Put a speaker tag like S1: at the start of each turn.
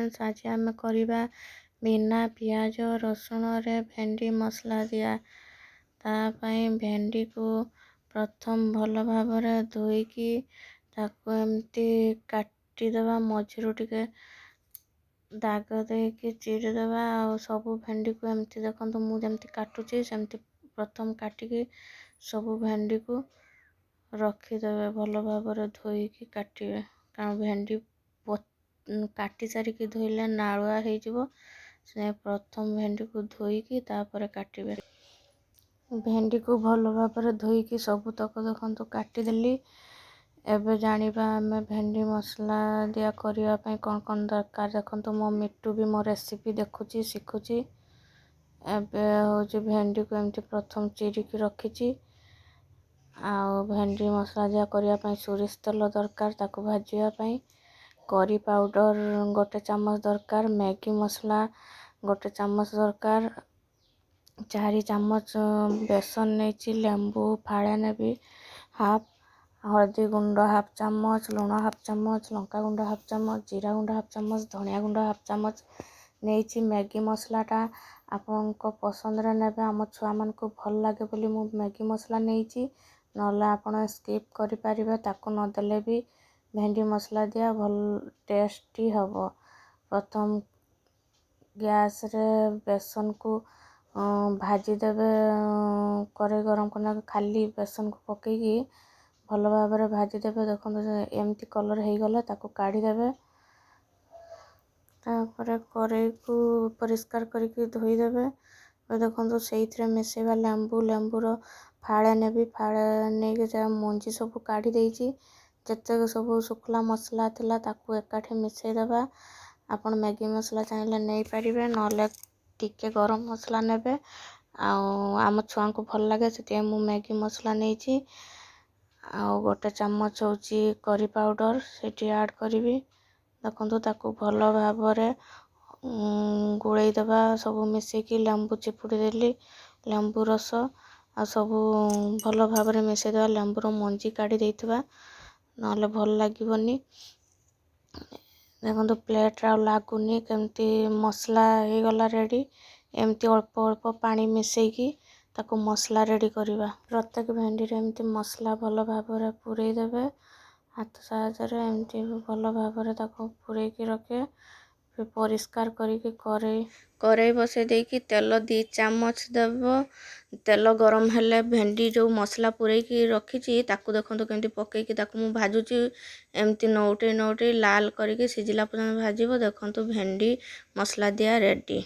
S1: Friends, ଆଜି ଆମେ କରିବା ବିନା ପିଆଜ ରସୁଣରେ ଭେଣ୍ଡି ମସଲା ଦିଆ। ତା ପାଇଁ ଭେଣ୍ଡିକୁ ପ୍ରଥମ ଭଲ ଭାବରେ ଧୋଇକି ତାକୁ ଏମିତି କାଟିଦେବା, ମଝିରୁ ଟିକେ ଦାଗ ଦେଇକି ଚିରିଦେବା। ଆଉ ସବୁ ଭେଣ୍ଡିକୁ ଏମିତି ଦେଖନ୍ତୁ, ମୁଁ ଯେମିତି କାଟୁଛି ସେମିତି ପ୍ରଥମ କାଟିକି ସବୁ ଭେଣ୍ଡିକୁ ରଖିଦେବେ। ଭଲ ଭାବରେ ଧୋଇକି କାଟିବେ, କାରଣ ଭେଣ୍ଡି କାଟି ସାରିକି ଧୋଇଲେ ନାଳୁଆ ହେଇଯିବ। ସେ ପ୍ରଥମ ଭେଣ୍ଡିକୁ ଧୋଇକି ତାପରେ କାଟିବେ। ଭେଣ୍ଡିକୁ ଭଲ ଭାବରେ ଧୋଇକି ସବୁତକ ଦେଖନ୍ତୁ କାଟିଦେଲି। ଏବେ ଜାଣିବା ଆମେ ଭେଣ୍ଡି ମସଲା ଦିଆ କରିବା ପାଇଁ କ'ଣ କ'ଣ ଦରକାର। ଦେଖନ୍ତୁ, ମୋ ମିଟୁ ବି ମୋ ରେସିପି ଦେଖୁଛି, ଶିଖୁଛି। ଏବେ ହେଉଛି ଭେଣ୍ଡିକୁ ଏମିତି ପ୍ରଥମ ଚିରିକି ରଖିଛି। ଆଉ ଭେଣ୍ଡି ମସଲା ଦିଆ କରିବା ପାଇଁ ସୋରିଷ ତେଲ ଦରକାର ତାକୁ ଭାଜିବା ପାଇଁ, କରି ପାଉଡ଼ର 1 ଚାମଚ ଦରକାର, ମ୍ୟାଗି ମସଲା 1 ଚାମଚ ଦରକାର, 4 ଚାମଚ ବେସନ ନେଇଛି, ଲେମ୍ବୁ ଫାଳେ ନେବି ହାଫ୍, ହଳଦୀ ଗୁଣ୍ଡ ହାଫ୍ ଚାମଚ, ଲୁଣ ହାଫ୍ ଚାମଚ, ଲଙ୍କା ଗୁଣ୍ଡ ହାଫ୍ ଚାମଚ, ଜିରା ଗୁଣ୍ଡ ହାଫ୍ ଚାମଚ, ଧନିଆ ଗୁଣ୍ଡ ହାଫ୍ ଚାମଚ ନେଇଛି। ମ୍ୟାଗି ମସଲାଟା ଆପଣଙ୍କ ପସନ୍ଦରେ ନେବେ। ଆମ ଛୁଆମାନଙ୍କୁ ଭଲ ଲାଗେ ବୋଲି ମୁଁ ମ୍ୟାଗି ମସଲା ନେଇଛି, ନହେଲେ ଆପଣ ସ୍କିପ୍ କରିପାରିବେ। ତାକୁ ନଦେଲେ ବି ଭେଣ୍ଡି ମସଲା ଦିଆ ଭଲ ଟେଷ୍ଟି ହେବ। ପ୍ରଥମ ଗ୍ୟାସ୍ରେ ବେସନକୁ ଭାଜିଦେବେ। କରେଇ ଗରମ କଲା, ଖାଲି ବେସନକୁ ପକାଇକି ଭଲ ଭାବରେ ଭାଜିଦେବେ। ଦେଖନ୍ତୁ, ଏମିତି କଲର୍ ହେଇଗଲେ ତାକୁ କାଢ଼ିଦେବେ। ତାପରେ କରେଇକୁ ପରିଷ୍କାର କରିକି ଧୋଇଦେବେ। ଦେଖନ୍ତୁ, ସେଇଥିରେ ମିଶାଇବା ଲେମ୍ବୁ। ଲେମ୍ବୁର ଫାଳେ ନେବି। ଫାଳେ ନେଇକି ତା ମଞ୍ଜି ସବୁ କାଢ଼ି ଦେଇଛି। ଯେତେକ ସବୁ ଶୁଖିଲା ମସଲା ଥିଲା ତାକୁ ଏକାଠି ମିଶାଇ ଦେବା। ଆପଣ ମ୍ୟାଗି ମସଲା ଚାହିଁଲେ ନେଇପାରିବେ, ନହେଲେ ଟିକେ ଗରମ ମସଲା ନେବେ। ଆଉ ଆମ ଛୁଆଙ୍କୁ ଭଲ ଲାଗେ, ସେଥିପାଇଁ ମୁଁ ମ୍ୟାଗି ମସଲା ନେଇଛି। ଆଉ 1 ଚାମଚ ହେଉଛି କରି ପାଉଡ଼ର, ସେଇଠି ଆଡ଼୍ କରିବି। ଦେଖନ୍ତୁ, ତାକୁ ଭଲ ଭାବରେ ଗୋଳେଇ ଦେବା ସବୁ ମିଶେଇକି। ଲେମ୍ବୁ ଚିପୁଡ଼ି ଦେଲି, ଲେମ୍ବୁ ରସ ଆଉ ସବୁ ଭଲ ଭାବରେ ମିଶାଇ ଦେବା। ଲେମ୍ବୁର ମଞ୍ଜି କାଢ଼ି ଦେଇଥିବା, ନହେଲେ ଭଲ ଲାଗିବନି। ଦେଖନ୍ତୁ, ପ୍ଲେଟ୍ରେ ଆଉ ଲାଗୁନି, କେମିତି ମସଲା ହେଇଗଲା ରେଡ଼ି। ଏମିତି ଅଳ୍ପ ଅଳ୍ପ ପାଣି ମିଶାଇକି ତାକୁ ମସଲା ରେଡ଼ି କରିବା। ପ୍ରତ୍ୟେକ ଭେଣ୍ଡିରେ ଏମିତି ମସଲା ଭଲ ଭାବରେ ପୂରେଇ ଦେବେ। ହାତ ସାହାଯ୍ୟରେ ଏମିତି ଭଲ ଭାବରେ ତାକୁ ପୂରେଇକି ରଖିବେ। ପରିଷ୍କାର କରିକି କରେଇ ବସେଇ ଦେଇକି ତେଲ 2 ଚାମଚ ଦେବ। ତେଲ ଗରମ ହେଲେ ଭେଣ୍ଡି ଯେଉଁ ମସଲା ପୂରେଇକି ରଖିଛି ତାକୁ ଦେଖନ୍ତୁ କେମିତି ପକେଇକି ତାକୁ ମୁଁ ଭାଜୁଛି। ଏମିତି ନଉଟେଇ ନଉଟେଇ ଲାଲ କରିକି ସିଝିଲା ପର୍ଯ୍ୟନ୍ତ ଭାଜିବ। ଦେଖନ୍ତୁ, ଭେଣ୍ଡି ମସଲା ଦିଆ ରେଡ଼ି।